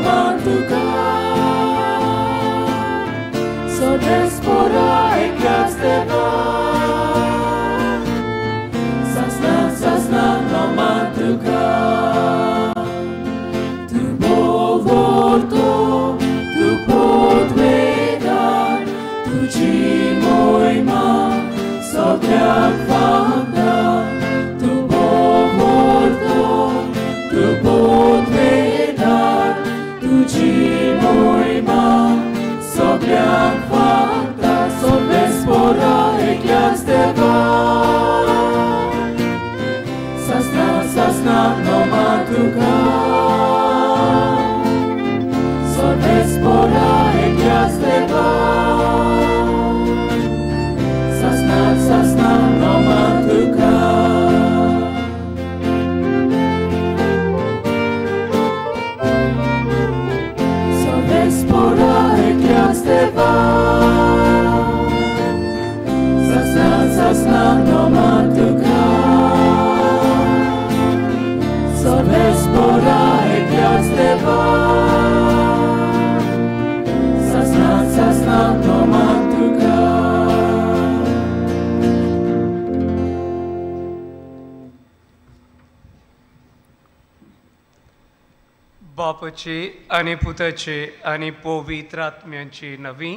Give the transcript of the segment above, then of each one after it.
नोमान तुका सोर्वेस्पोरा एकल्याच देवा सासना सासना नोमान तुका तूं भोंवतो तूं पोतवेदार तुजी मोहिमा सगळ्याक फावता तूं भोंवतो तूं पोतवेदार तुजी मोहिमा सगळ्याक फावता सोर्वेस्पोरा एकल्याच देवा सासना सासना नोमान तुका सोर्वेस्पोरा एकल्याच देवा सासना सासना नोमान तुका सोर्वेस्पोरा एकल्याच देवा सासना सासना नोमान तुका सोर्वेस्पोरा एकल्याच देवा सासना सासना नोमान तुका. बापाची आनी पुताची आनी पवित्र आत्म्याची नवी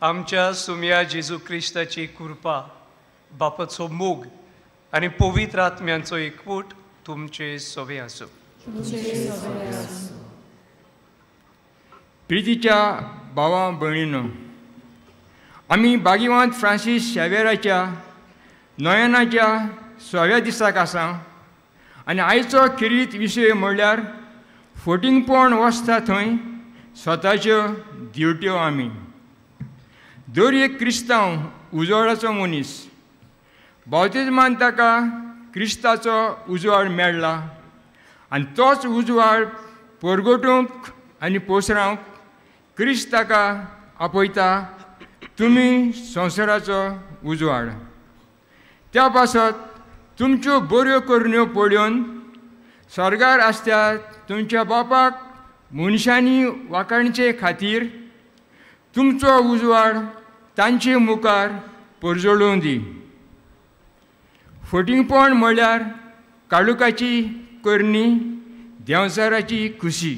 आमच्या सुम्या जेजू क्रिस्ताची कृपा, बापाचो मोग आनी पवित्र आत्म्यांचो एकवट तुमचे सोबे आसूं. प्रितीच्या भावा भयणीनो, आमी भाग्यवंत फ्रांसीस शेवेराच्या नयनाच्या सव्या दिसाक आसा आनी आयचो खेरीत विशय म्हणल्यार फोटिंगपण वसता थंय स्वताच्यो दिवट्यो आमी. दर एक क्रिस्तांव उजवाडाचो मनीस, बावतिज्मान ताका क्रिस्ताचो उजवाड मेळ्ळा आनी तोच उजवाड परगटूंक आनी पोसरावंक क्रिस्त ताका आपयता, तुमी संवसाराचो उजवाड. त्या पासत तुमच्यो बऱ्यो करण्यो पळोवन स्वर्गार आसत्या तुमच्या बापाक मनशांनी वाखाणचे खातीर तुमचो उजवाड तांचे मुखार परजळूं दी. फटींगपण म्हळ्यार काळुकाची करणी, देंवचाराची खुशी.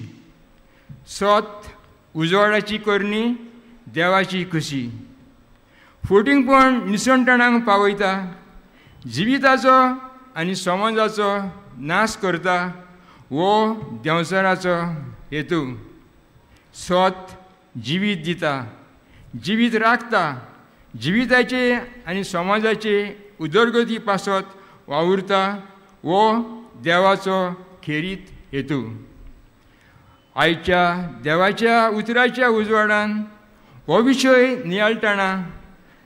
सत उजवाडाची करणी, देवाची खुशी. फटींगपण निसणटणांक पावयता, जिविताचो आनी समाजाचो नाश करता वो देंवचाराचो हेतू. सत जिवीत दिता, जिवीत राखता, जिविताचे आनी समाजाचे उदरगती पासत वावुरता वो देवाचो खेरीत हेतू. आयच्या देवाच्या उतराच्या उजवाडान हो विशय नियाळटना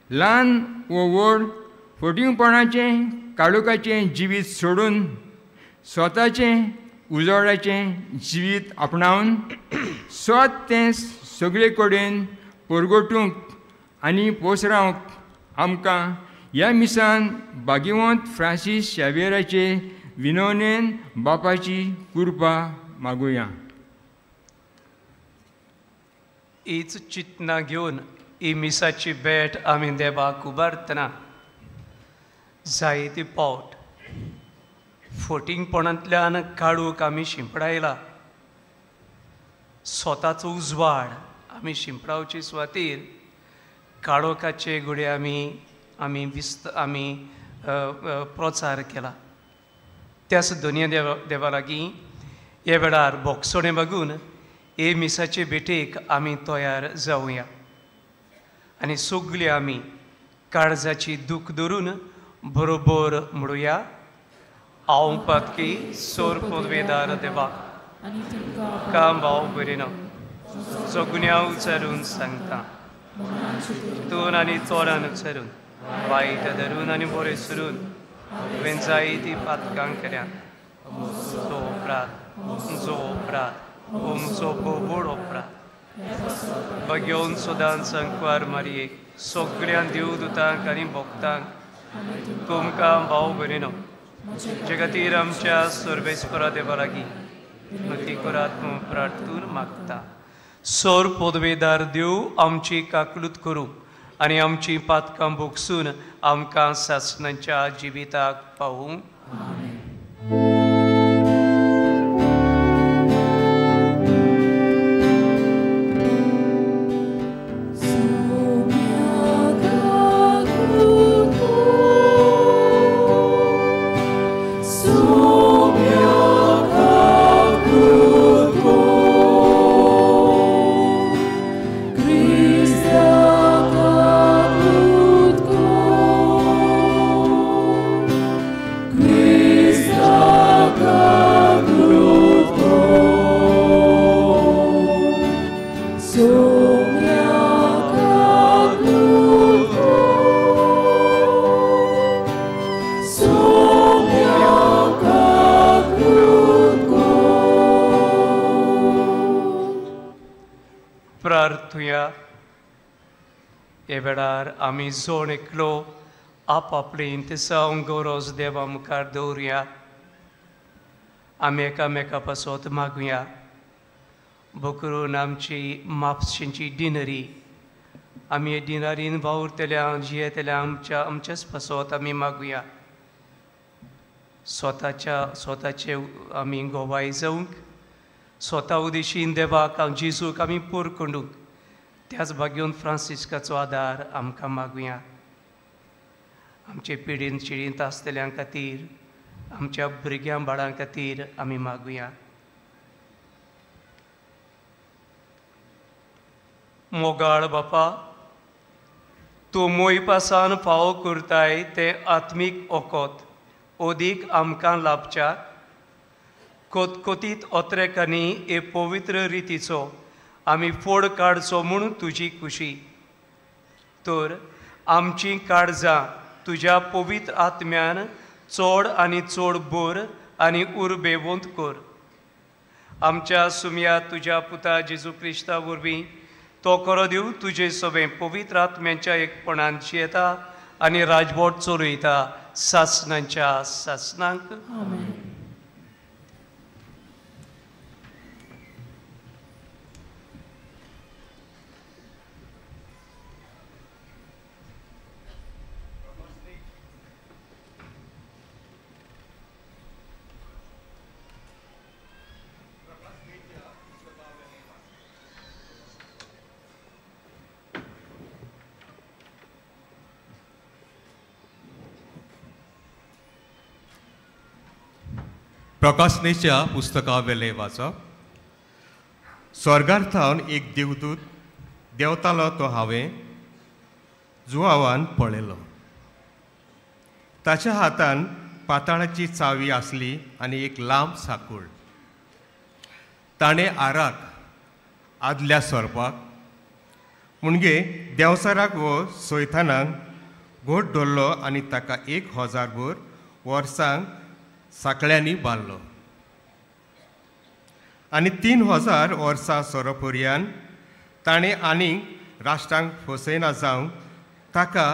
ल्हान वो व्हड फटींगपणाचें काळोखाचें जिवीत सोडून स्वताचें उजवाडाचें जिवीत आपणावन स्वत तें सगळे कडेन परगटूंक आनी पोसरावंक आमकां ह्या मिसान भाग्यवंत फ्रांसीस शावेराचे विनवणेन बापाची कृपा मागुया. हीच चिंतना घेवन ही मिसाची भेट आमी देवाक उबारतना जायते पावट फटींगपणांतल्यान काडूंक आमी शिंपडायला. स्वताचो उजवाड आमी शिंपडावचे सुवातेर काळोखाचे घडये आमी आमी विस्त आमी प्रचार केला. त्याच दोनया देवा लागीं ह्या वेळार भोगसणें मागून हे मिसाचे भेटेक आमी तयार जावया आनी सगळे आमी काळजाची दूख धरून बरोबर म्हणुया, हांव पातकी सोर पदवेदार देवा काम भाव बरें ना जो गुन्यांव उच्चारून सांगता, चिंतून आनी चोरान उच्चारून, वायट धरून आनी बरें सरून हांवें जायतीं पातकां केल्या. जो अपराध, जो अपराध, तुमचो बोबोड अपराध बघेवन सदांच संकवार मारयेक सगळ्यां देवदूतांक आनी भक्तांक तुमकां भाव भरिनो जे खातीर आमच्या सर्वेस्परा देवा लागीं विनंती करात म्हूण प्रार्थून मागता. सोर पदवेदार देव आमची काकलूत करूं आनी आमची पातकां भोगसून आमकां सासणाच्या जिविताक पावूं. हे वेळार आमी जोड एकलो आपआपले इंतेसांव गौरव देवा मुखार दवरुया. आमी एकामेका पासत मागुया. भोकरून आमची मापशेंची डिनरी आमी हे डिनरीन वावुरतल्या जियेतल्या आमच्या आमच्याच पासत आमी मागुया. स्वताच्या स्वताचे आमी गोवाय जावंक स्वता उदेशीन देवाक जेजूक आमी पोर कोंडूंक त्याच भाग्योन फ्रांसिस्काचो आदार आमकां मागुया. आमचे पिडीन चिडींत आसतल्यां खातीर आमच्या भुरग्यां बाळां खातीर आमी मागुया. मोगाळ बापा, तूं मोयपासान फावो करताय तें आत्मीक ओकोत ओदीक आमकां लाभच्या कोतकोतीत ओत्रेकांनी हे पवित्र रितीचो आमी फोड काडचो म्हूण तुजी खुशी. तर आमची काळजां तुज्या पवित्र आत्म्यान चड आनी चड बोर आनी उर्बेवंत कर. आमच्या सुमया तुज्या पुता जेजू क्रिस्ता वरवीं तो करो दिव तुजे सगळें पवित्र आत्म्यांच्या एकपणान जियेता आनी राजवट चलयता सासणांच्या सासणांक. प्रकाशनेच्या पुस्तकावेले वाचप. स्वर्गार थावन एक देवदूत देंवतालो तो हांवें जुवावान पळयलो. ताच्या हातान पाताळाची चावी आसली आनी एक लांब साकूळ. ताणें आराक आदल्या सोरपाक म्हणजे देंवचाराक वो सैतानाक घोट धरलो आनी ताका 1000 वर्सांक साकळ्यांनी बांदलो आनी 3000 वर्सां सोरोपर्यान ताणें आनीक राष्ट्रांक फसयना जावंक ताका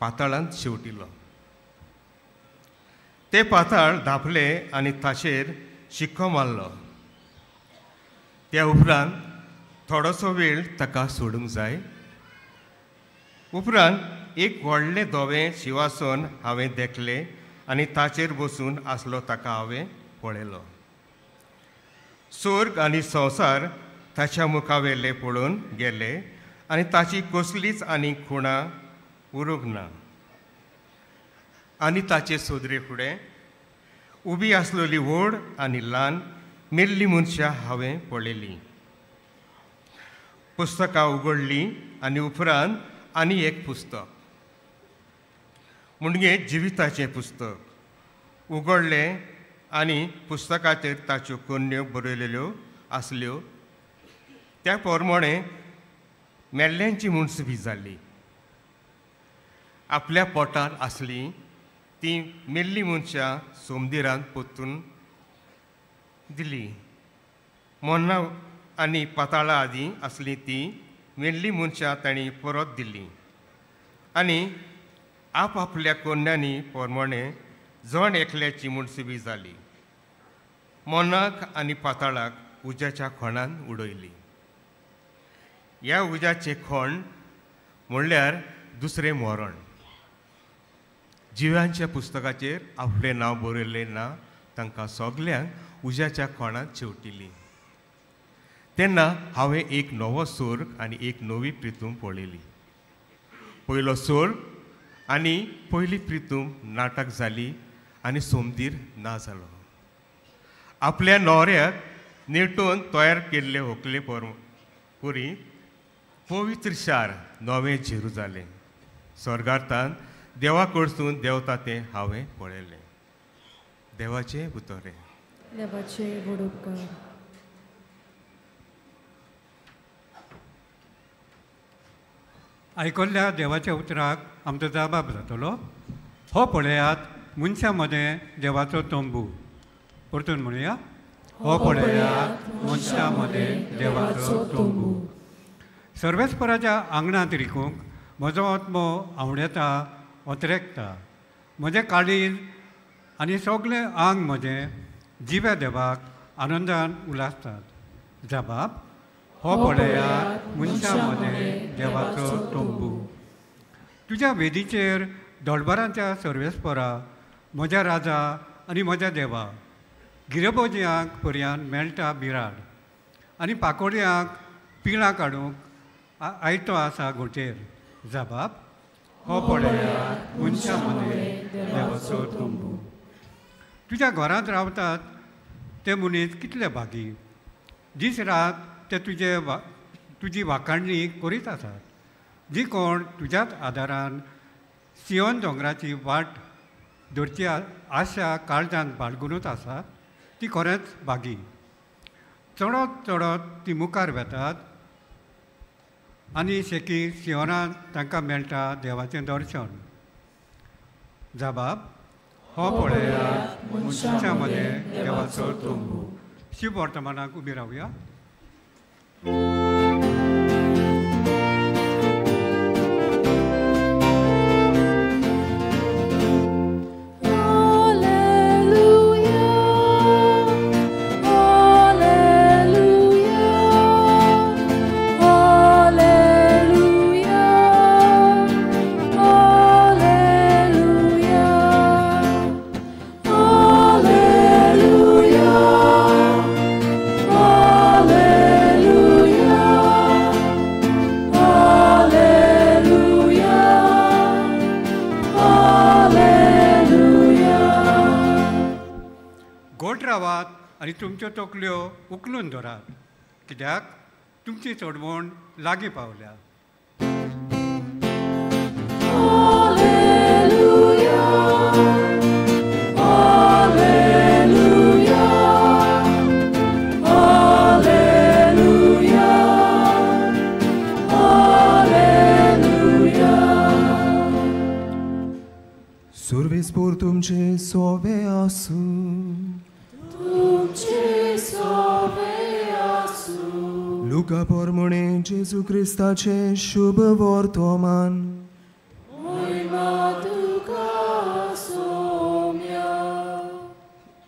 पाताळांत शेवटिलो. ते पाताळ धांपले आनी ताचेर शिक्को मारलो. त्या उपरांत थोडोसो वेळ ताका सोडूंक जाय. उपरांत एक व्हडलें धवें शिवासन हांवें देखलें आनी ताचेर बसून आसलो ताका हांवें पळयलो. स्वर्ग आनी संवसार ताच्या मुखावेले पळोवन गेले आनी ताची कसलीच आनी खुणां उरूंक ना. आनी ताचे सोदरे फुडें उबी आसलेली व्हड आनी ल्हान मेल्ली मनशां हांवें पळयलीं. पुस्तकां उगडलीं आनी उपरांत आनी एक पुस्तक म्हणजे जिविताचें पुस्तक उगडलें आनी पुस्तकाचेर ताच्यो कोन्न्यो बरयलेल्यो आसल्यो. त्या प्रमाणे मेल्ल्यांची मुनसबी जाली. आपल्या पोटार आसली ती मेल्ली मनशां सोमदिरान पोतून दिली. मोन्ना आनी पाताळा आदीं आसली ती मेल्ली मनशां तांणी परत दिली आनी आपआपल्या कोन्यांनी प्रमाणे जण एकल्याची मुनसबी जाली. मनाक आनी पाताळाक उज्याच्या खोणान उडयली. ह्या उज्याचें खोण म्हणल्यार दुसरें मरण. जिव्यांच्या पुस्तकाचेर आपलें नांव बरयल्लें ना तांकां सगल्यांक उज्याच्या खोणांत शेवटिली. तेन्ना हांवें एक नवो सोर्ग आनी एक नवी प्रितूम पळयली. पयलो सोर्ग आनी पयली प्रितूम नाटक जाली आनी सोमदीर ना जालो. आपल्या न्हवऱ्याक नेटून तयार केल्ले होकले परी पवित्र शार नवें झेरू जालें. स्वर्गार्थान देवा कडसून देंवता तें हांवें पळयलें. देवाचें उतरें. देवाचें व्हड उपकार. आयकल्ल्या देवाच्या उतराक आमचो जबाब जातलो. हो पळयात मनशां मदें देवाचो तंबू. परतून म्हणुया, हो पळयात मनशां मदें देवाचो तंबू. सर्वेस्पराच्या आंगणांत रिकूंक म्हजो आत्मो आवडेता ओतरेकता. म्हजें काळीज आनी सगळें आंग म्हजें जिव्या देवाक आनंदान उलासतात. जबाब, हो पळयात मनशां मदें देवाचो तंबू. तुज्या वेदीचेर दोळबारांच्या सर्वेस्परा म्हज्या राजा आनी म्हज्या देवा, गिरबोजयांक पर्यान मेळटा बिराड आनी पाकोड्यांक पिळां काडूंक आयतो आसा घोंटेर. जबाब, हो पळयात मनशां मदें देवाचो तंबू. तुज्या घरांत रावतात ते मनीस कितले भागी, दीस रात ते तुजे तुजी वाखाणणी करीत आसात. जी कोण तुज्याच आदारान सियोन दोंगराची वाट धरची आशा काळजान बाळगुनूच आसात ती खरेंच भागी. चडत चडत ती मुखार वेतात आनी शेकी सियोनान तांकां मेळटा देवाचें दर्शन. जबाब, हो पळयात मनशां मदें देवाचो तंबू. शिव वर्तमानाक उबी रावया. आनी तुमच्यो तकल्यो उखलून धरात, कित्याक तुमची सोडवण लागीं पावल्या. सुर्वेस्पोर तुमचे सोवे आसूं. लुका पोरमणे जेजू क्रिस्ताचें शुभ वर्तमान.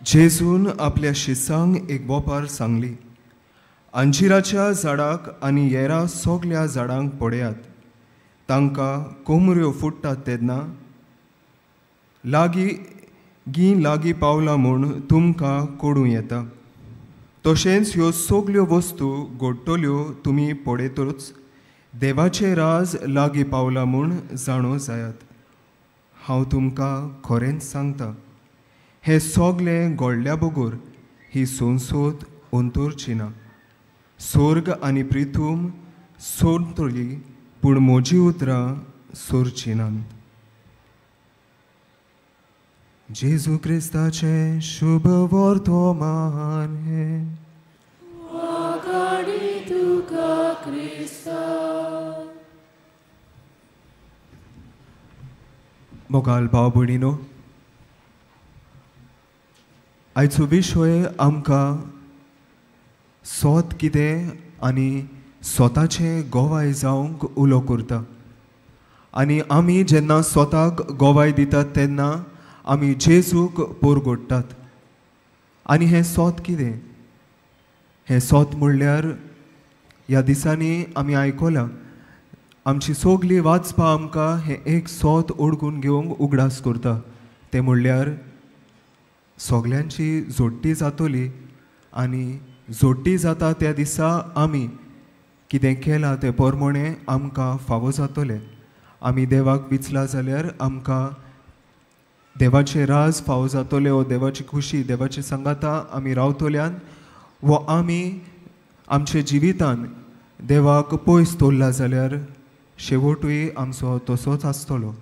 जेजून आपल्या शिसांक एक वोपार सांगली, अंजिराच्या झाडाक आनी येरा सगल्या झाडांक पळयात, तांकां कोमऱ्यो फुट्टात तेन्ना लागीं गीं लागीं पावला म्हूण तुमकां कळूं येता. तशेंच ह्यो सगल्यो वस्तू घडटल्यो तुमी पळयतच देवाचें राज लागीं पावला म्हूण जाणो जायात. हांव तुमकां खरेंच सांगता, हें सगलें घडल्या बगर ही संसद अंतरची ना. स्वर्ग आनी प्रिथूम सोडटली पूण म्हजी उतरां सोरची नात. जेजू क्रिस्ताचें शुभ वर्तमान हें. मोगाल भाव भयणीनो, आयचो विशय आमकां सोत कितें आनी स्वताचें गोवाय जावंक उलो करता. आनी आमी जेन्ना स्वताक गोवाय दितात तेन्ना आमी जेजूक पोरगोडटात. आनी हें सोत कितें? हें सोत म्हणल्यार ह्या दिसांनी आमी आयकलां, आमची सगळीं वाचपां आमकां हें एक सोत ओडकून घेवंक उगडास करता. तें म्हणल्यार सगल्यांची जोडटी जातली आनी जोडटी जाता त्या दिसा आमी कितें केलां तें प्रमाणें आमकां फावो जातलें. आमी देवाक विचला जाल्यार आमकां देवाचें राज फावो जातलें, वो देवाची खुशी, देवाची सांगाता आमी रावतल्यान, वो आमी आमच्या जिवितान देवाक पयस दवरला जाल्यार शेवटूय आमचो तसोच आसतलो.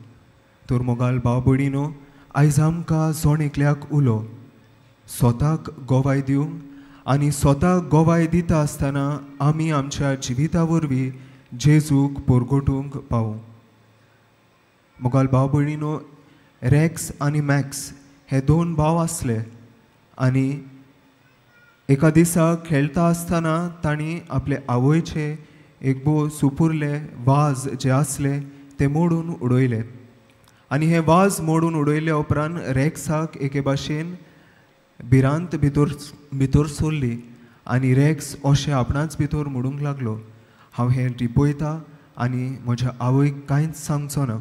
तर मोगाल भाव भयणीनो, आयज आमकां जण एकल्याक उलो स्वताक गोवाय दिवंक आनी स्वताक गोवाय दिता आसतना आमी आमच्या जिविता वरवीं जेजूक परगटूंक पावूं. मोगाल भाव भयणीनो, रेक्स आनी मॅक्स हे दोन भाव आसले आनी एका दिसा खेळटा आसतना तांणी आपले आवयचे एक भोव सुपुरले वाज जे आसले ते मोडून उडयले. आनी हे वाज मोडून उडयले उपरांत रेक्साक एके भाशेन भिरांत भितर भितर सरली आनी रेक्स अशें आपणाच भितर म्हणूंक लागलो, हांव हें लिपयता आनी म्हज्या आवयक कांयच सांगचो ना.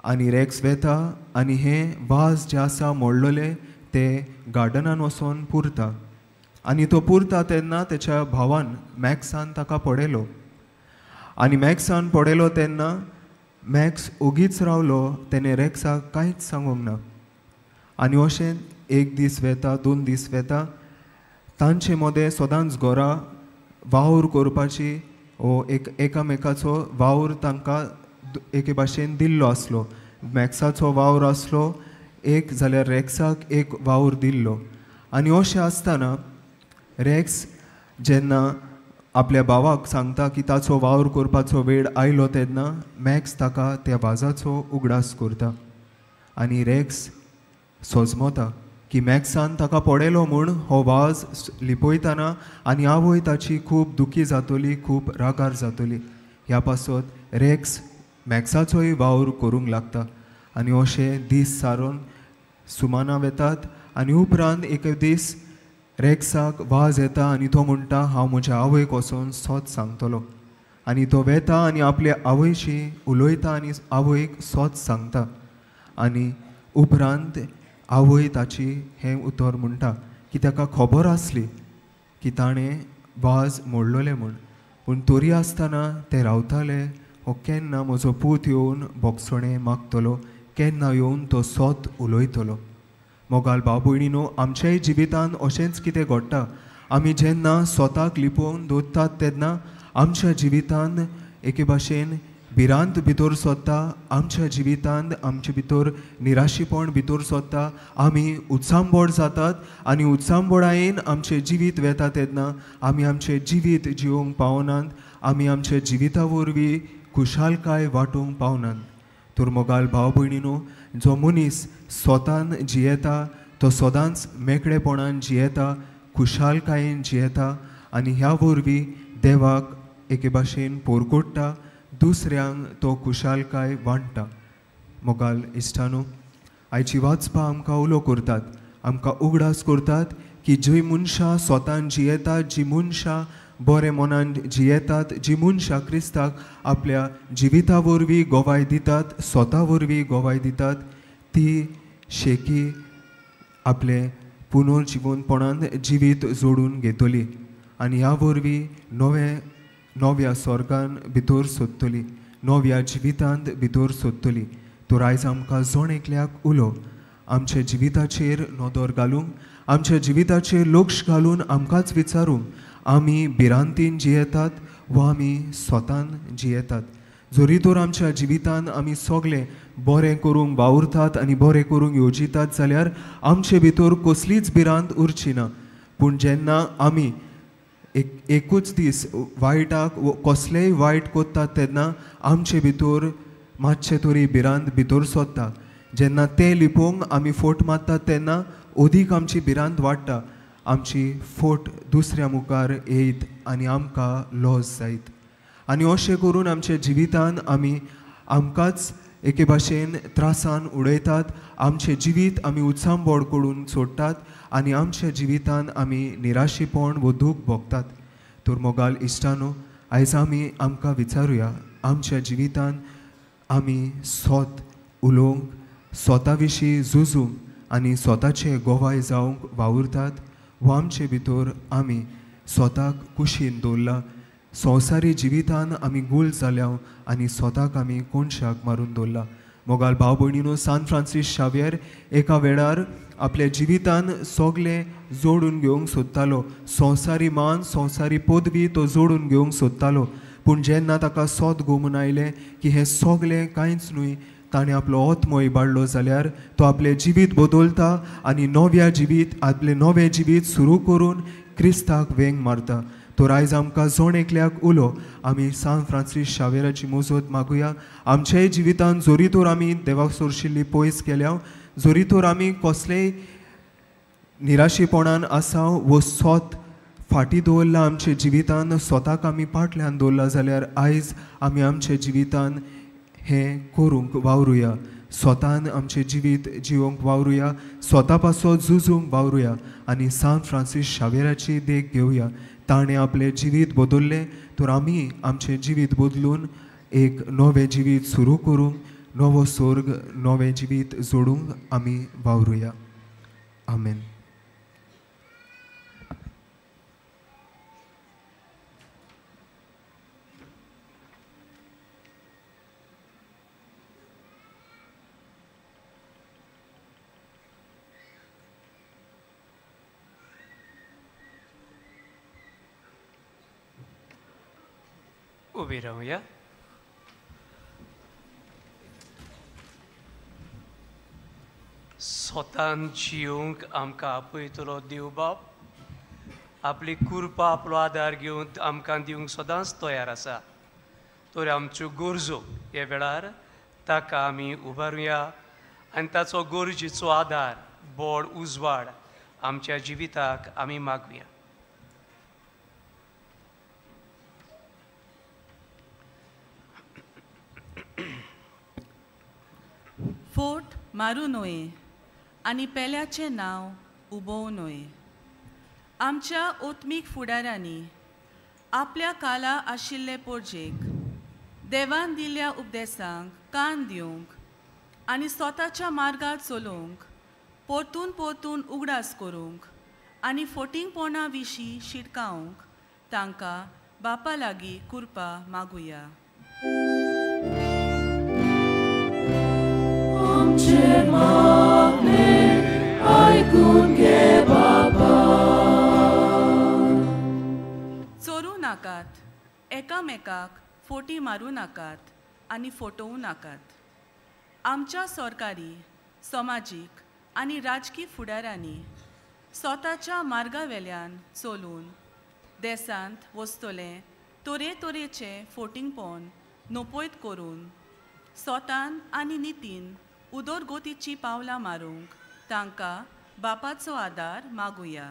आनी रेक्स वेता आनी हें वाज जें आसा मोडलेलें तें गार्डनान वचोन पुरता. आनी तो पुरता तेन्ना तेच्या भावान मॅक्सान ताका पळयलो आनी मॅक्सान पळयलो तेन्ना मॅक्स ओगीच रावलो, तेणें रेक्साक कांयच सांगूंक ना. आनी अशें एक दीस वेता, 2 दीस वेता, तांचे मदें सदांच घरा वावर करपाची वो एक एकामेकाचो वावर तांकां एके भाशेन दिल्लो आसलो. मॅक्साचो वावर आसलो एक, जाल्यार रेक्साक एक वावर दिल्लो. आनी अशें आसतना रेक्स जेन्ना आपल्या भावाक सांगता की ताचो वावर करपाचो वेळ आयलो तेन्ना मॅक्स ताका त्या वाजाचो उगडास करता आनी रेक्स सोजमता की मॅक्सान ताका पळयलो म्हूण हो वाज लिपयतना आनी आवय ताची खूब दुखी जातली, खूब रागार जातली. ह्या पासत रेक्स मॅक्साचोय वावर करूंक लागता आनी अशें दीस सारून सुमाना वेतात. आनी उपरांत एक दीस रेक्साक वाज येता आनी तो म्हणटा, हांव म्हज्या आवयक वचोन सोत सांगतलो. आनी तो वेता आनी आपले आवयशी उलयता आनी आवयक सोत सांगता. आनी उपरांत आवय ताची हें उतर म्हणटा की ताका खबर आसली की ताणें वाज मोडलेले म्हूण, पूण तरी आसतना ते रावताले, हो केन्ना म्हजो पूत येवन बोगसणें मागतलो, केन्ना येवन तो सोत उलयतलो. मोगाल भाव भयणीनो, आमच्याय जिवितान अशेंच कितें घडटा. आमी जेन्ना स्वताक लिपोवन दवरतात तेन्ना आमच्या जिवितान एके भाशेन भिरांत भितर सोदता, आमच्या जिवितांत आमचे भितर निराशीपण भितर सोदता, आमी उत्सांबोड जातात आनी उत्सांबोडायेन आमचें जिवीत वेता तेन्ना आमी आमचें जिवीत जिवोवंक पावनात, आमी आमच्या जिविता वरवीं खुशालकाय वांटूंक पावनात. तर मोगाल भाव भयणीनो, जो मनीस स्वतान जियेता तो सदांच मेकळेपणान जियेता, खुशालकायेन जियेता आनी ह्या वरवीं देवाक एके भाशेन पोरकोडटा, दुसऱ्यांक तो खुशालकाय वांट्टा. मोगाल इश्टानो, आयची वाचपां आमकां उलो करतात, आमकां उगडास करतात की जी मनशां स्वतान जियेतात, जी मनशां बरें मनान जियेतात, जी मनशां क्रिस्ताक आपल्या जिविता वरवीं गोवाय दितात, स्वता वरवीं गोवाय दितात, ती शेकी आपलें पुनर्जिवनपणान जिवीत जोडून घेतली आनी ह्या वरवीं नव्या स्वर्गान भितर सोदतली, नव्या जिवितांत भितर सोदतली. तर आयज आमकां जण एकल्याक उलो आमच्या जिविताचेर नदर घालूंक, आमच्या जिविताचेर लक्ष घालून आमकांच विचारूंक, आमी भिरांतीन जियेतात वा आमी स्वतान जियेतात. जरी तर आमच्या जिवितान आमी सगळें बरें करूंक वावुरतात आनी बरें करूंक येवजितात जाल्यार आमचे भितर कसलीच भिरांत उरची ना. पूण जेन्ना आमी एकूच दीस वायटाक कसलेय वायट करतात तेन्ना आमचे भितर मातशें तरी भिरांत भितर सोदता. जेन्ना तें लिपोवंक आमी फोट मारतात तेन्ना अदीक आमची भिरांत वाडटा, आमची फोट दुसऱ्या मुखार येयत आनी आमकां लॉस जायत. आनी अशें करून आमच्या जिवितान आमी आमकांच एके भाशेन त्रासान उडयतात, आमचें जिवीत आमी उचांबळ करून सोडटात आनी आमच्या जिवितान आमी निराशेपण वो दूख भोगतात. तर मोगाल इश्टानो, आयज आमी आमकां विचारुया, आमच्या जिवितान आमी स्वत उलोवंक, स्वता विशीं झुजूंक आनी स्वताचे गोवाय जावंक वावुरतात वो आमचे भितर आमी स्वताक कुशीन दवरला? संवसारी जिवितान आमी गुल जाल्या आनी स्वताक आमी कोनशाक मारून दवरला. मोगाल भाव भयणीनो, सान फ्रांसीस शावियर एका वेळार आपल्या जिवितान सगलें जोडून घेवंक सोदतालो, संवसारी मान, संवसारी पदवी तो जोडून घेवंक सोदतालो. पूण जेन्ना ताका सोद गोमून आयलें की हें सगलें कांयच न्हय, ताणें आपलो आत्मो इबाडलो जाल्यार तो आपलें जिवीत बदलता आनी नव्या जिवीत, आपलें नवें जिवीत सुरू करून क्रिस्ताक वेंग मारता. तर आयज आमकां जण एकल्याक उलो, आमी सान फ्रांसीस शावेराची मोजत मागुया. आमच्याय जिवितान जोरी तर आमी देवाक सोरशिल्ली पयस केल्या, जोरी तर आमी कसलेय निराशेपणान आसा वो स्वत फाटीं दवरला, आमच्या जिवितान स्वताक आमी फाटल्यान दवरला जाल्यार आयज आमी आमच्या जिवितान हें करूंक वावरुया, स्वतान आमचें जिवीत जिवोवंक वावरुया, स्वता पासत झुजूंक वावरुया आनी सान फ्रांसीस शावेराची देख घेवया. ताणें आपलें जिवीत बदल्लें तर आमी आमचें जिवीत बदलून एक नवें जिवीत सुरू करूंक, नवो स्वर्ग, नवें जिवीत जोडूंक आमी वावरुया. आमेन. उबी रावया. स्वतान जिवंक आमकां आपयतलो देव बाप आपली कृपा, आपलो आदार घेवन आमकां दिवंक सदांच तयार आसा. तर आमच्यो गरजो ह्या वेळार ताका आमी उबारुया आनी ताचो गरजेचो आदार, बोड, उजवाड आमच्या जिविताक आमी मागुया. फोट मारू न्हय आनी पेल्याचें नांव उबोवं न्हय. आमच्या ओत्मीक फुडारांनी आपल्या काला आशिल्ले पोरजेक देवान दिल्ल्या उपदेसांक कान दिवंक आनी स्वताच्या मार्गार चलोवंक परतून परतून उगडास करूंक आनी फोटिंगपणा विशीं शिटकावंक तांकां बापा लागीं कृपा मागुया. चोरूं नाकात, एकामेकाक फोटी मारूं नाकात आनी फोटोवं नाकात. आमच्या सरकारी, समाजीक आनी राजकी फुडारांनी स्वताच्या मार्गा वेल्यान चलून देशांत वचतलें तरेतरेचें फोटिंगपण नपयत करून स्वतान आनी नितीन उदरगतीची पावलां मारूंक तांकां बापाचो आदार मागुया.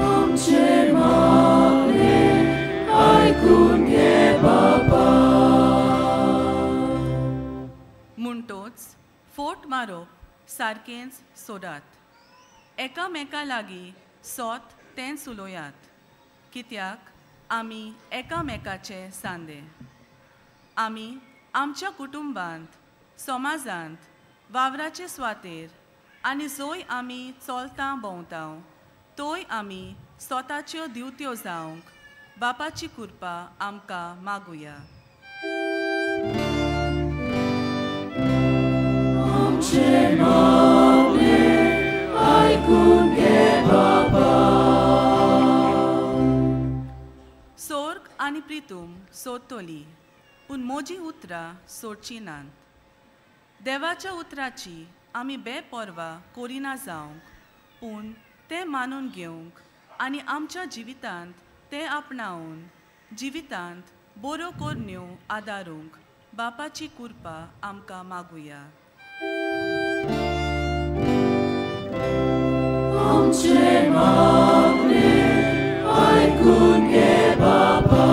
आमचें मागणें आयकून घे बापा. म्हणटोच फोट मारप सारकेंच सोदात, एकामेका लागीं सोत तेंच उलोयात, कित्याक आमी एकामेकाचे सांदे. आमी आमच्या कुटुंबांत, समाजांत, वावराचे सुवातेर आनी जंय आमी चलता भोंवता थंय आमी स्वताच्यो दिवत्यो जावंक बापाची कृपा आमकां मागुया. आमचें मागणें आयकून घे बापा. सोर्ग आनी प्रितूम सोदतली पूण म्हजीं उतरां सोडचीं नात. देवाच्या उतराची आमी बेपर्वा करिना जावंक, पूण तें मानून घेवंक आनी आमच्या जिवितांत तें आपणावन जिवितांत बऱ्यो करण्यो आदारूंक बापाची कृपा आमकां मागुया. आमचें मागणें आयकून घे बापा.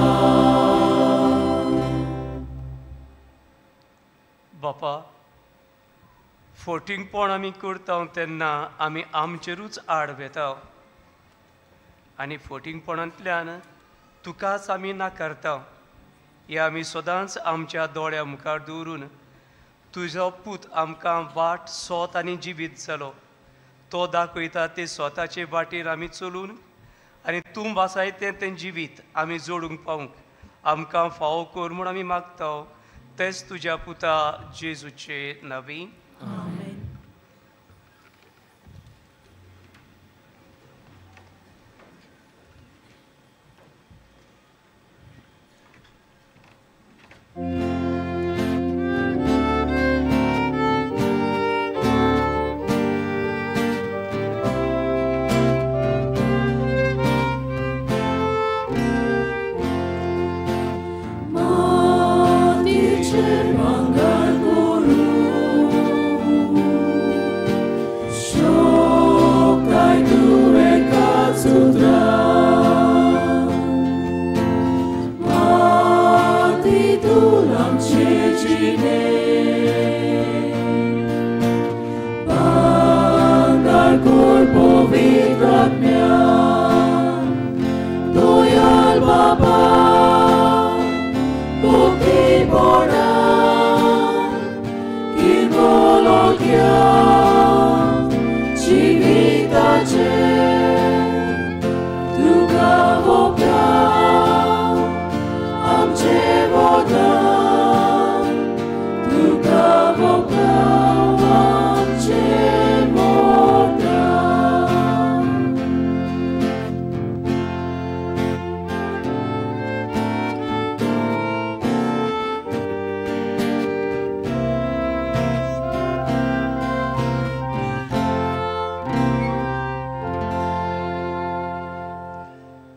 बापा, फोटिंगपण आमी करता तेन्ना आमी आमचेरूच आड वेता आनी फोटिंगपणांतल्यान तुकाच आमी नाकारता. हे आमी सदांच आमच्या दोळ्या मुखार दवरून तुजो पूत आमकां वाट सोत आनी जिवीत जालो तो दाखयता ते स्वताचे वाटेर आमी चलून आनी तूं वासायतें तें जिवीत आमी जोडूंक पावूंक आमकां फावो कर म्हूण आमी मागता. तेच तुज्या पुता जेजूचे नांवी.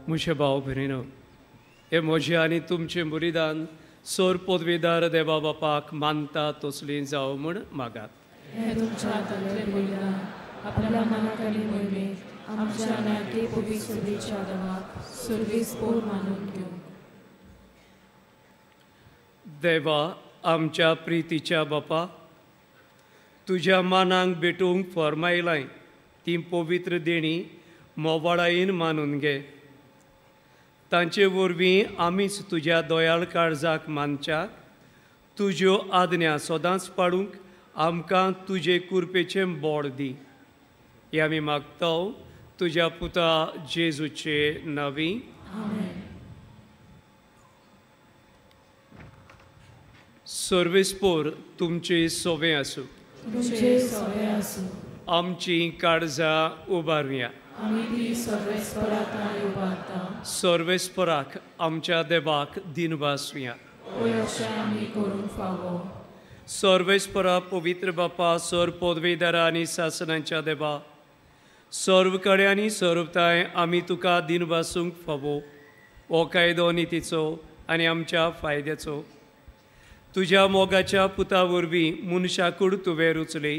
म्हजे भाव भयणीनो, हे म्हजें आनी तुमचें बलिदान सोर पदवीदार देवा बापाक मानता तसली जावं म्हूण मागात. हे तुमच्या हातांतलें बलिदान आपल्या मनाक आनी मोहिमेक आमच्या नाते पवित्र सुबेच्या देवाक सर्वीस पोर मानून घेवंक. देवा आमच्या प्रितीच्या बापा, तुज्या मानांक भेटूंक फॉर्मायलाय ती पवित्र देणी मोवाळायेन मानून घे. तांचे वरवीं आमीच तुज्या दयाळ काळजाक मानच्याक तुज्यो आज्ञा सदांच पाडूंक आमकां तुजे कुरपेचें बोड दी. हे आमी मागता तुज्या पुता जेजूचे नांवी. सर्वेस्पोर तुमचे सोवे आसूं. आमची काळजां उबारुया. सर्वेस्पराक आमच्या देवाक दिनवासुया. सर्वेस्परा पवित्र बापा, सर पदवेदारा आनी सासनांच्या देवा, सर्व कडे आनी सर्वताय आमी तुका दिनवासूंक फावो. हो कायदो नितीचो आनी आमच्या फायद्याचो. तुज्या मोगाच्या पुता वरवीं मनशाकूड तुवें रुचली,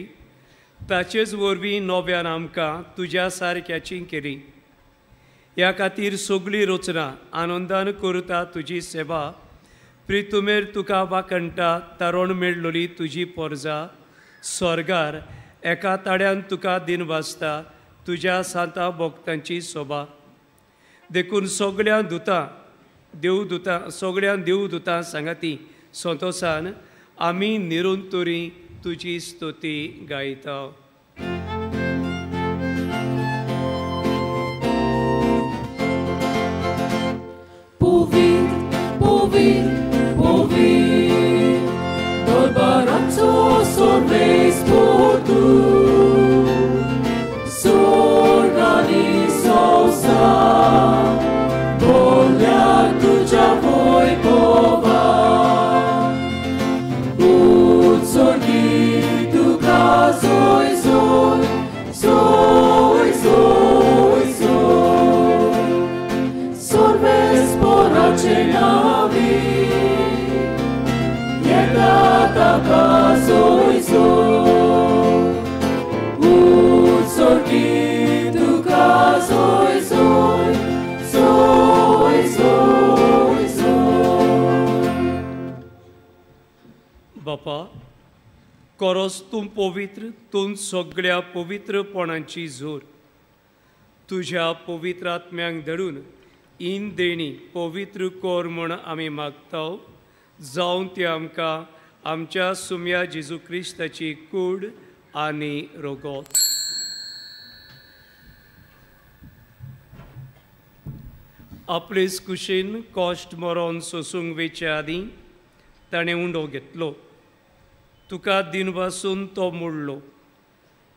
ताचेच वरवीं नव्यान आमकां तुज्या सारक्याची केली. ह्या खातीर सगळी रचना आनंदान करता तुजी सेवा. प्रितुमेर तुका वाखणटा तारण मेळलोली तुजी पोरजा स्वर्गार एका ताड्यान तुका दिन वाचता तुज्या सांता भक्तांची सोबा. देखून सगळ्यां दुतां देवदुतां सगळ्यां देवदुतां सांगाती संतोसान आमी निरंतरी तुजी स्तुती गायता. Povit, povit, povit, दरबाराचो सर्वेस पोतू, स्वर्ग आनी संवसार बोल्या तुज्या वैभवान. उत्सर्गी तुका जय कोरोस तूं पवित्र, तूं सगळ्या पवित्रपणाची जोर. तुज्या पवित्र आत्म्यांक धरून इन देणी पवित्र कोर म्हूण आमी मागता, जावन ती आमकां आमच्या सुम्या जेजू क्रिस्ताची कूड आनी रोगोत. आपलेच कुशीन कश्ट मरोन सोसूंक वेचे आदीं ताणें उंडो घेतलो, तुका दिनवासून तो मोडलो,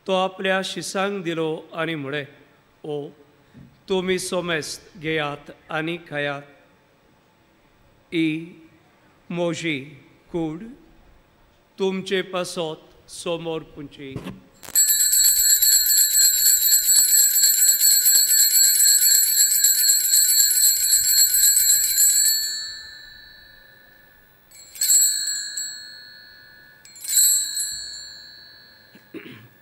तो आपल्या शिसांक दिलो आनी म्हळें, ओ तुमी सोमेस्त घेयात आनी खायात, ही म्हजी कूड तुमचे पासत समोर पुंची.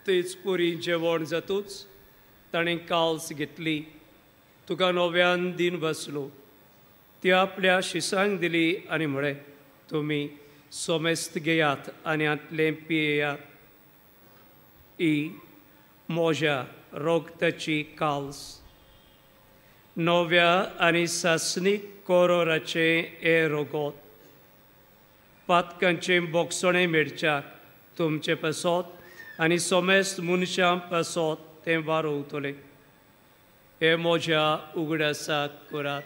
तेच पुरी जेवण जातूच ताणें काल्स घेतली, तुका नव्यान दिन बसलो, ती आपल्या शिसांक दिली आनी म्हळें, तुमी सोमेस्त घेयात आनी हांतलें पियेयात, ही म्हज्या रोगताची काल्स, नव्या आनी सासणीक कोरोराचें हें रोगोत, पातकांचें बोगसणें मेळच्याक तुमचें पासत आनी सोमेस्त मनशां पासत तें वारोवतलें. हे म्हज्या उगडासाक करात.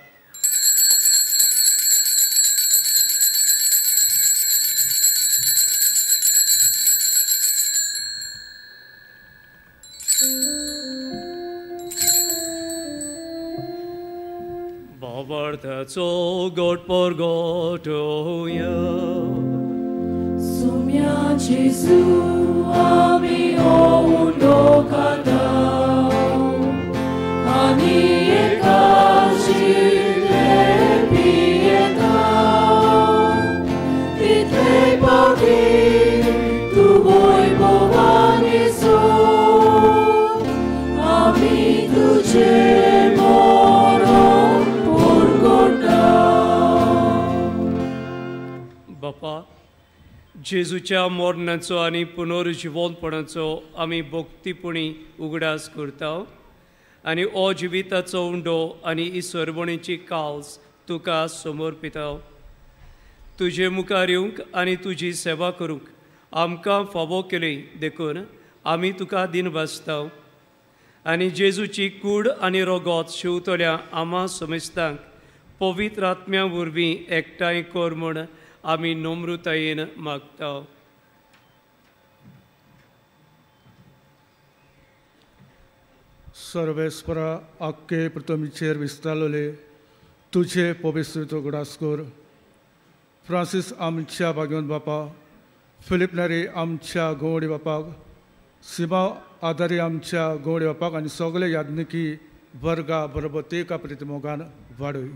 भावार्थाचो गोट परगटोया. सुम्या जेजू आमी उंडो खाता आनी एकाशिल्ले पियेता, तितले पावटी तूं वैभवान सोद, आमी तुजें मरण परगटा. बापा, जेजूच्या मरणाचो आनी पुनर्जिवनपणाचो आमी भक्तीपणी उगडास करता आनी ओ जिविताचो उंडो आनी इसवणीची काल्स तुका समर्पिता. तुजे मुखार येवंक आनी तुजी सेवा करूंक आमकां फावो केली देखून आमी तुका दिनवासता आनी जेजूची कूड आनी रोगोत शिंवतल्या आमा समेस्तांक पवित्र आत्म्या वरवीं एकठांय कर म्हूण आमी नम्रतायेन मागता. सर्वेस्परा आख्खे पृथ्वीचेर विस्तारलेले तुझे पवित्र उगडास कर. फ्रांसीस आमच्या भाग्यवंत बापा, फिलीप नारी आमच्या गोवडी बापाक, सिमा आदारी आमच्या गोवडी बापाक आनी सगळे याज्ञिकी वर्गा बरोबर तेका प्रितीमोगान वाडय.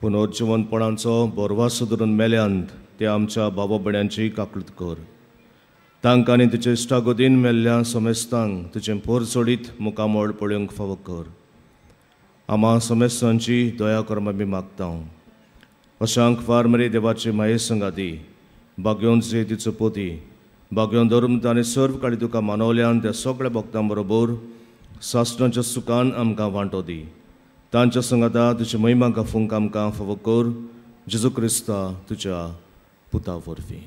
पुनर्जिवनपणाचो बोरवासो धरून मेल्यांत ते आमच्या बाबा भयण्यांची काकळूत कर. तांकां आनी तुजे इश्टागोदीन मेल्ल्या समेस्तांक तुजें पोर सोडीत मुखामळ पळोवंक फावो कर. आमा समेस्तांची दया कर आमी मागता. अशांक फार मरे देवाचे माये संगाती भाग्योन तिचो पोती भाग्योन धर्म आनी सर्व काळी तुका मानवल्यान त्या सगळ्या भक्तां बरोबर सासणाच्या सुखान आमकां वांटो दी. तांच्या संगाता तुजी महिमा गाफूंक आमकां फावो कर, जेजू क्रिस्ता तुज्या पुता वरवीं.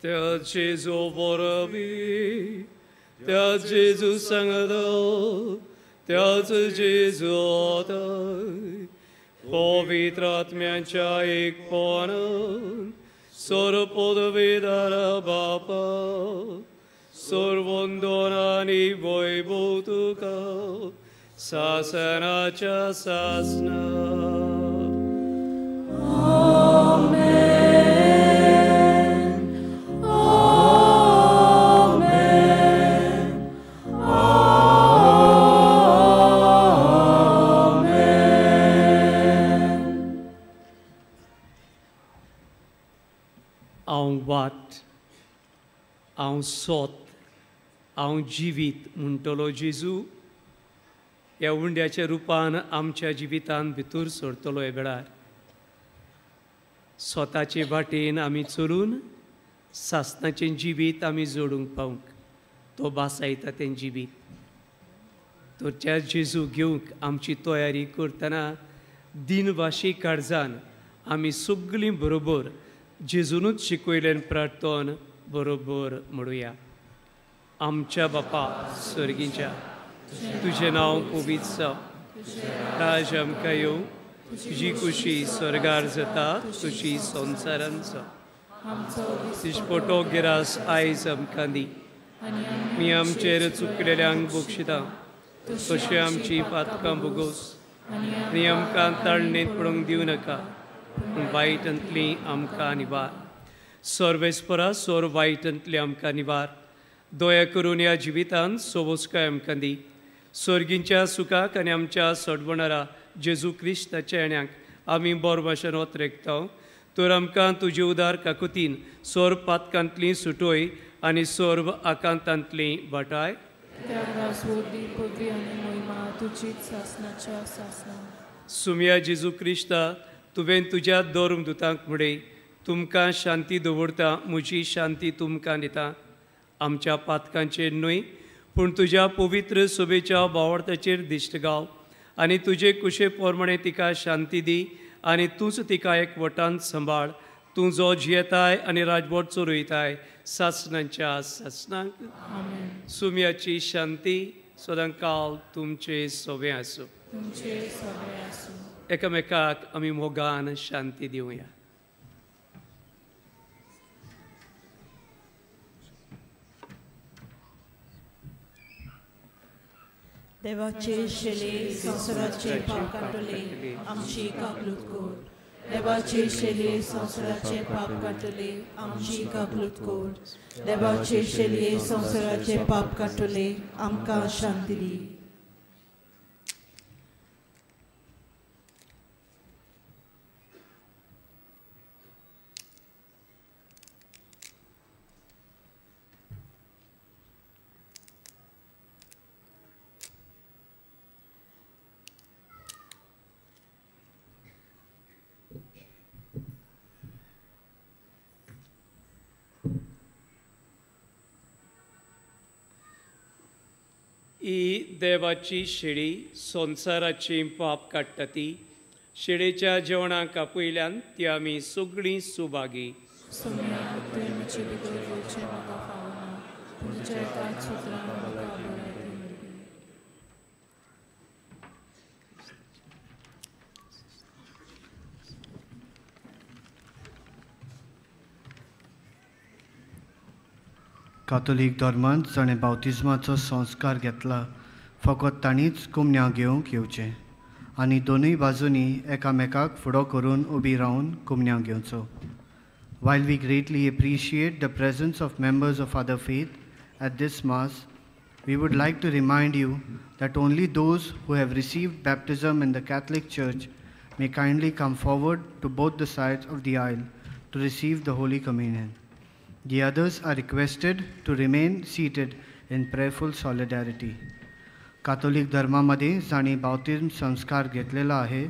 त्या जेजू वरवीं, त्या जेजू सांगता, त्याच जेजू पवित्र आत्म्यांच्या एकपणान सर्वपदवीदार बापा सर्वंदन आनी वैभव तुका सासनाच्या सासना. हांव वाट, हांव सोत, हांव जिवीत म्हणटलो जेजू. ह्या उंड्याच्या रुपान आमच्या जिवितान भितर सरतलो. ह्या वेळार स्वताचे वाटेन आमी चलून सासणाचें जिवीत आमी जोडूंक पावंक तो भासायता तें जिवीत. तर त्या जेजू घेवंक आमची तयारी करतना दिनवाशी काळजान आमी सगळीं बरोबर जेजूनूच शिकयल्यान प्रार्थन बरोबर म्हणुया. आमच्या बापा सर्गीच्या, तुजें नांव पवित्र जावं, राज आमकां येवं, तुजी खुशी स्वर्गार जाता तुजी संवसारान जावं. दिसपटो गिरास आयज आमकां दी, आमी आमचेर चुकलेल्यांक बक्षिता तशें आमची पातकां भोगोस, आनी आमकां ताळणेंत पडूंक दिवं नाका, पूण वायटांतली आमकां निवार. सर्वेस्परा सोर वायटांतली आमकां निवार. दया करून ह्या जिवितांत सोबोसकाय आमकां दी. सर्गींच्या सुखाक आनी आमच्या सडवणारा जेजू क्रिस्ताच्या येण्याक आमी बरो भाशेन ओतरेकता. तर आमकां तुजे उदार काकुतीन सोर पातकांतली सुटोय आनी सर्व आकांतांतली वाटाय. सुम्या जेजू क्रिस्ता, तुवें तुज्या धर्मदुतांक म्हणलें, तुमकां शांती दवरता, म्हजी शांती तुमकां दिता. आमच्या पातकांचेर न्हय पूण तुज्या पवित्र सभेच्या बावडताचेर दिश्ट गाव आनी तुजे कुशे प्रमाणे तिका शांती दी आनी तूंच तिका एक वटान सांबाळ. तूं जो जियेताय आनी राजवट चलयताय सासणांच्या सासणांक. सुम्याची शांती सदांकाल तुमचे सोबें आसूं. एकामेकाक आमी मोगान शांती दिवया. देवाचे शेले संवसाराचे पाप काडटले आमची काकलूत कर. देवाचे शेले संवसाराचे पाप काडटले आमची काकलूत कर. देवाचे शेले संवसाराचे पाप काडटले आमकां शांती दी. ही देवाची शेळी संवसाराची पाप काडटा ती शेळेच्या जेवणाक आपयल्यान ती आमी सगळीं सुभागी. कातोलीक धर्मांत जाणें बावतिज्माचो संस्कार घेतला फकत तांणीच कुमन्या घेवंक येवचें आनी दोनूय बाजूंनी एकामेकाक फुडो करून उबी रावन कुमन्या घेवचो. While we greatly appreciate the presence of members of other faith at this mass, we would like to remind you that only those who have received baptism in the Catholic Church may kindly come forward to both the sides of the aisle to receive the Holy Communion. The others are requested to remain seated in prayerful solidarity. Catholic धर्मामध्ये जांणी बाप्तिज्म संस्कार घेतलेला आहे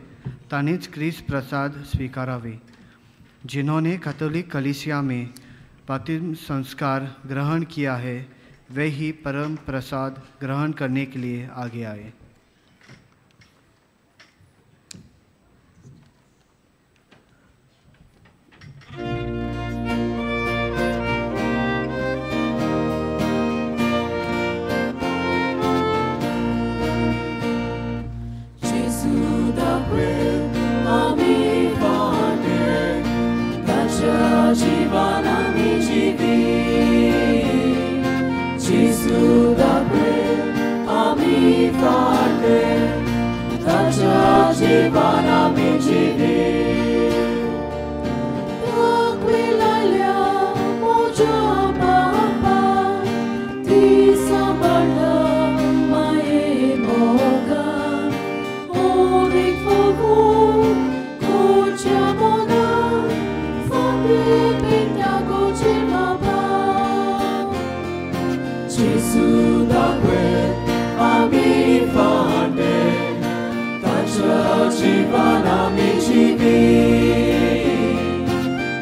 तांणीच क्रिस्त प्रसाद स्वीकारावे. जिन्होंने Catholic कलीसिया में बाप्तिज्म संस्कार ग्रहण किया है वे ही परम प्रसाद ग्रहण करने के लिए आगे आए. Gesù da quel ami fa. जिवान आमी जिवी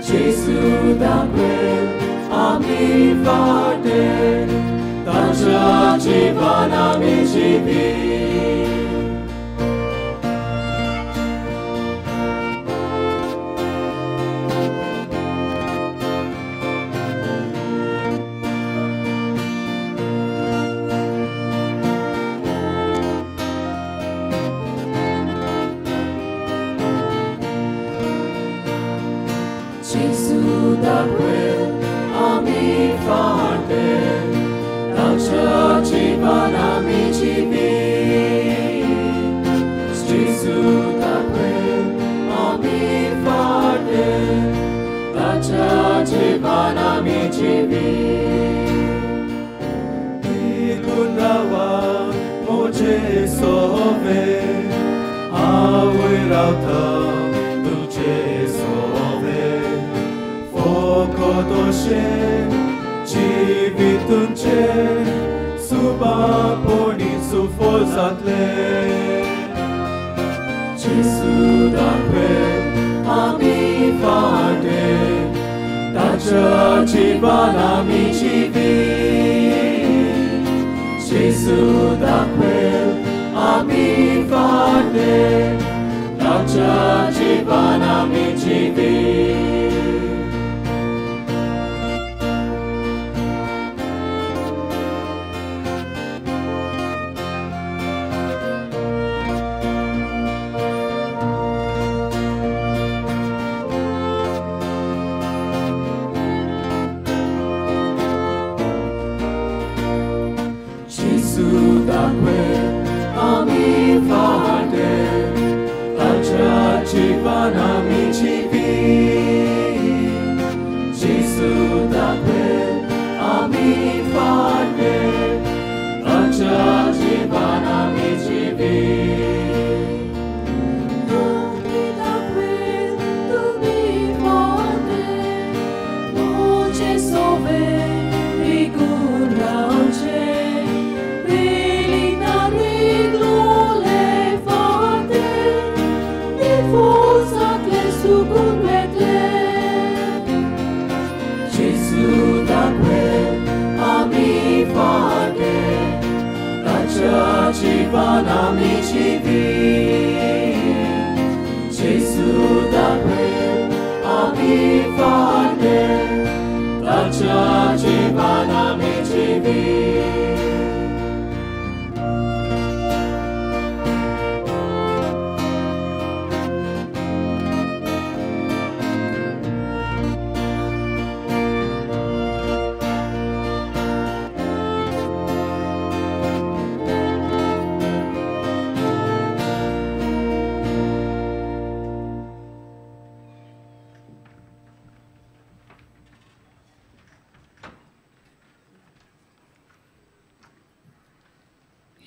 जेजू दाखयल आमी फाटे ताच्या जिवान आमी जिवी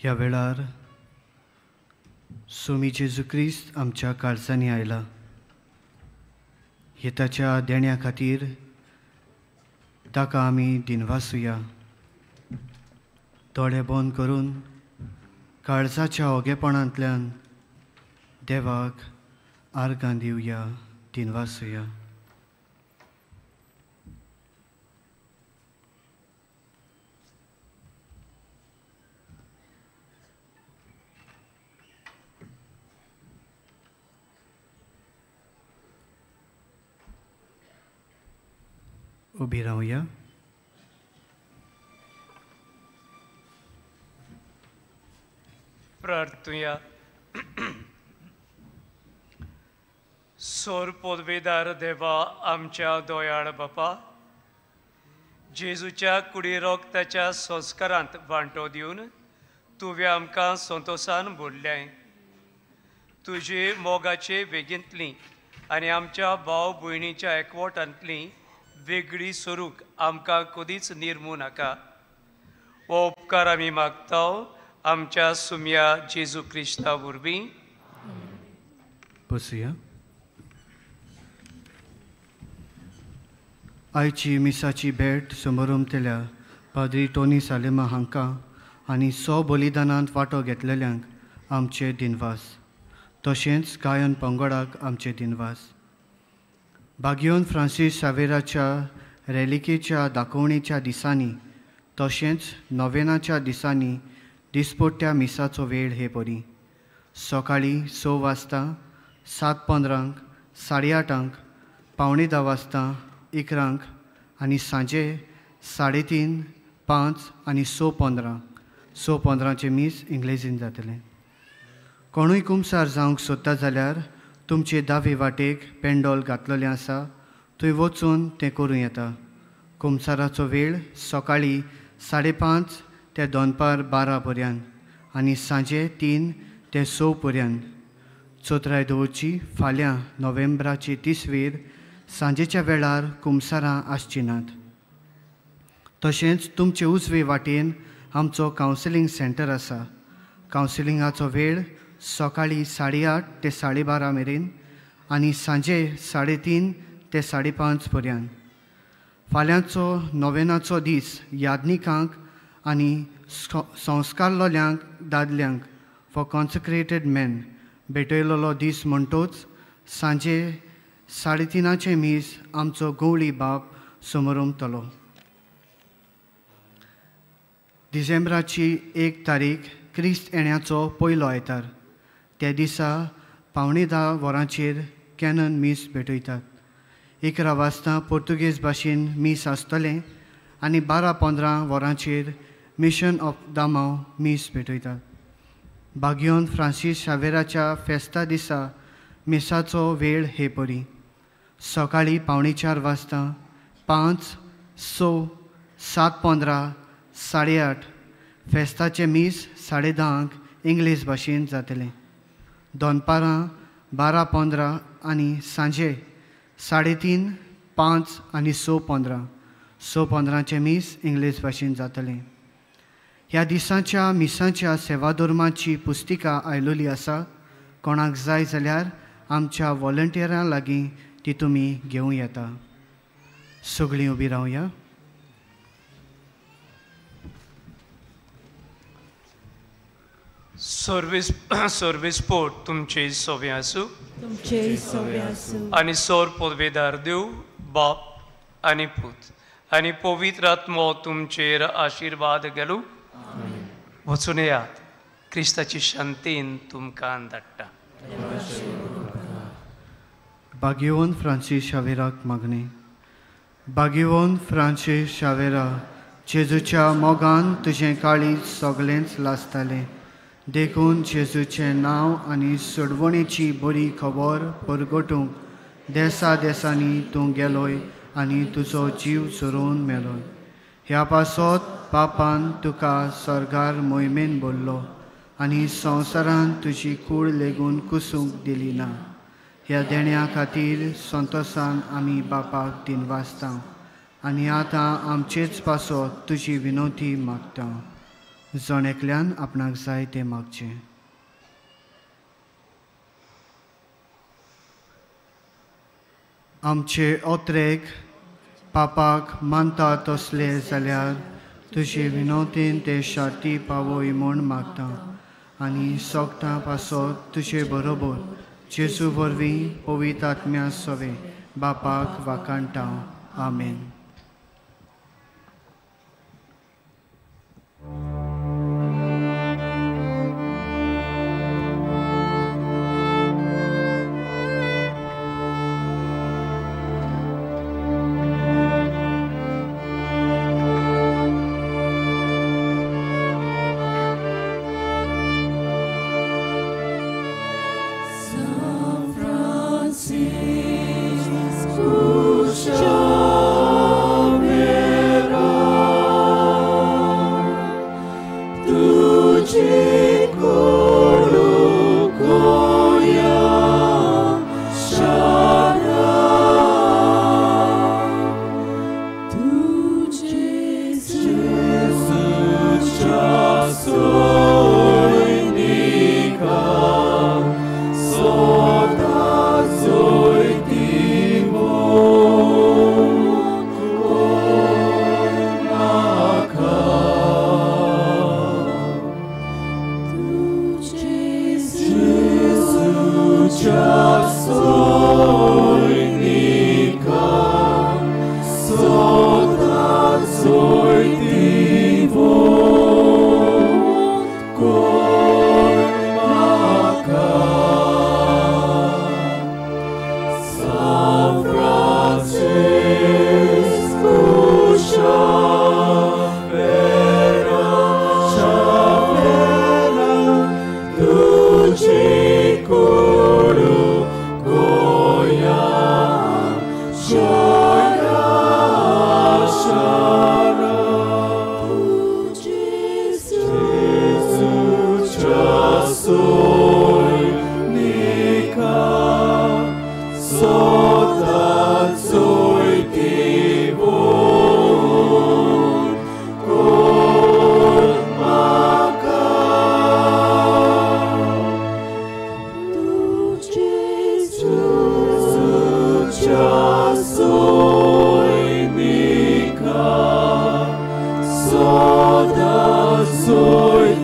ह्या वेळार सोमी जेजू क्रिस्त आमच्या काळजांनी आयला. हे ताच्या देण्या खातीर ताका आमी दिनवासुया. दोळे बंद करून काळजाच्या ओगेपणांतल्यान देवाक आर्गां दिवया, दिनवासुया. उबी रावया. प्रार्थुया. सोर पदवेदार देवा आमच्या दोयाळ बापा, जेजूच्या कुडी रोगताच्या संस्कारांत वांटो दिवन तुवें आमकां संतोसान भरलें. तुजे मोगाचे वेगेंतली आनी आमच्या भाव भयणीच्या एकवटांतली वेगळी स्वरूप आमकां कदीच निर्मू नाका. हो उपकार आमी मागता आमच्या सुम्या जेजू क्रिस्ता वरवीं. बसुया. आयची मिसाची भेट समोरमतल्या पाद्री टोनी सालेमा हांकां आनी सो बलिदानांत वांटो घेतलेल्यांक आमचे दिनवास. तशेंच गायन पंगडाक आमचे दिनवास. बागियोन फ्रांसीस सावेराच्या रेलिकेच्या दाखोवणेच्या दिसांनी तशेंच नोवेनाच्या दिसांनी दिसपट्ट्या मिसाचो वेळ हे परी सकाळीं 6 वाजता, 7:15, 8:30, 9:45 वाजता, 11 आनी सांजे 3:30, 5 आनी 6:15. 6:15 मीस इंग्लेजीन जातलें. कोणूय कुमसार जावंक सोदता जाल्यार तुमचे दावे वाटेक पेंडोल घातलेलें आसा, थंय वचून तें करूं येता. कुमसाराचो वेळ सकाळीं 5:30 ते दनपार 12 पर्यंत आनी सांजे 3 ते 6 पर्यंत. चोत्राय दवरची फाल्यां नोव्हेंबराची 30 सांजेच्या वेळार कुमसारां आसची नात. तशेंच तुमचे उजवे वाटेन आमचो कावन्सिलींग सेंटर आसा. कावन्सिलिंगाचो वेळ सकाळीं 8:30 ते 12:30 मेरेन आनी सांजे 3:30 ते 5:30 पर्यंत. फाल्यांचो नोवेनाचो दीस याज्ञिकांक आनी संस्कारलोल्यांक दादल्यांक फॉर कॉन्सेक्रेटेड मॅन भेटयलेलो दीस म्हणटोच सांजे 3:30 मीस आमचो गवळी बाप समोरमतलो. डिसेंबराची 1 तारीख क्रिस्त येण्याचो पयलो आयतार. त्या दिसा 9:45 वरांचेर कॅनन मीस भेटयतात. 11 वाजता पोर्तुगेज भाशेन मीस आसतलें आनी 12:15 वरांचेर मिशन ऑफ दामाव मीस भेटयतात. बागियोन फ्रांसीस शावेराच्या फेस्ता दिसा मिसाचो वेळ हे परी सकाळीं 3:45 वाजता, 5, 6, 7:15, 8:30. फेस्ताचें मीस 10:30 इंग्लीश भाशेन जातलें. दनपारां 12:15 आनी सांजे 3:30, 5 आनी 6:15. 6:15 मीस इंग्लीश भाशेन जातलें. ह्या दिसाच्या मिसाच्या सेवाधर्माची पुस्तिका आयलोली आसा. कोणाक जाय जाल्यार आमच्या वॉलंटियरां लागीं ती तुमी घेवं येता. सगळीं उबी रावया. सर्वीस पोर्ट तुमचे सोवे आसूं, तुमचे सोवे आसूं. आनी सोर पदवेदार देव बाप आनी पूत आनी पवित्र आत्मो तुमचेर आशिर्वाद घालूं. वचून येयात, क्रिस्ताची शांतीन तुमकां धाडटा. बागियोन फ्रांसीस शावेराक मागणें. बागियोन फ्रांसीस शावेरा, जेजूच्या मोगान तुजें काळीज सगळेंच लासतालें, देखून जेजूचें नांव आनी सोडवणेची बरी खबर परगटूंक देसा देसांनी तूं गेलोय आनी तुजो जीव चोरून मेलोय. ह्या पासत पापान तुका सर्गार मोहिमेन भरलो आनी संवसारान तुजी कूड लेगून कुसूंक दिली ना. ह्या देण्या खातीर संतोसान आमी बापाक दिनवासता आनी आतां आमचेच पासत तुजी विनोती मागता. जण एकल्यान आपणाक जाय तें मागचें. आमचे ओत्रेक पापाक मानता तसले जाल्यार तुजे विनोतीन ते शाती पावय म्हूण मागता आनी सोगटां पासत तुजे बरोबर जेजू वरवीं पवित्र आत्म्या सवे बापाक वाखाणटा. आमेन. San Francisco. तुज्या सैनिका सदां सोयताली.